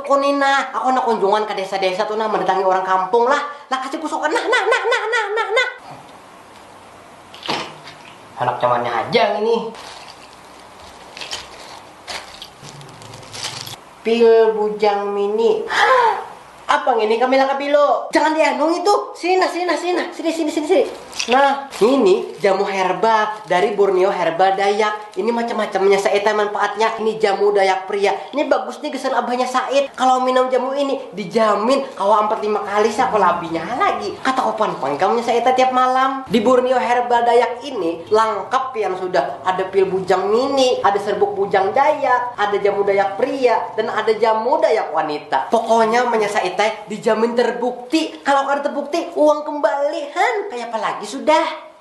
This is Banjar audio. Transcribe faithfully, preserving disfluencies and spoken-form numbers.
Kuni nah, aku nak kunjungan ke desa-desa tuh nah, mendatangi orang kampung lah. Lah kasih kusukan nah, nah, nah, nah, nah, nah, nah. Anak zamannya aja ini. Pil bujang mini. Apa ngini Kamila Kabilo? Jangan dianu itu. Sini nah, sini nah, sini nah. Sini, sini, sini, sini. Nah, ini jamu herbal dari Borneo Herbal Dayak. Ini macam-macamnya Said teh manfaatnya. Ini jamu Dayak pria. Ini bagus nih gasan abahnya Said. Kalau minum jamu ini dijamin kawa empat lima kali sako labinya lagi. Kata kopan pangkamnya Said teh tiap malam. Di Borneo Herbal Dayak ini lengkap yang sudah ada pil bujang mini, ada serbuk bujang Dayak, ada jamu Dayak pria, dan ada jamu Dayak wanita. Pokoknya menya Said teh dijamin terbukti. Kalau kada terbukti, uang kembalihan. Kayak apa lagi sudah?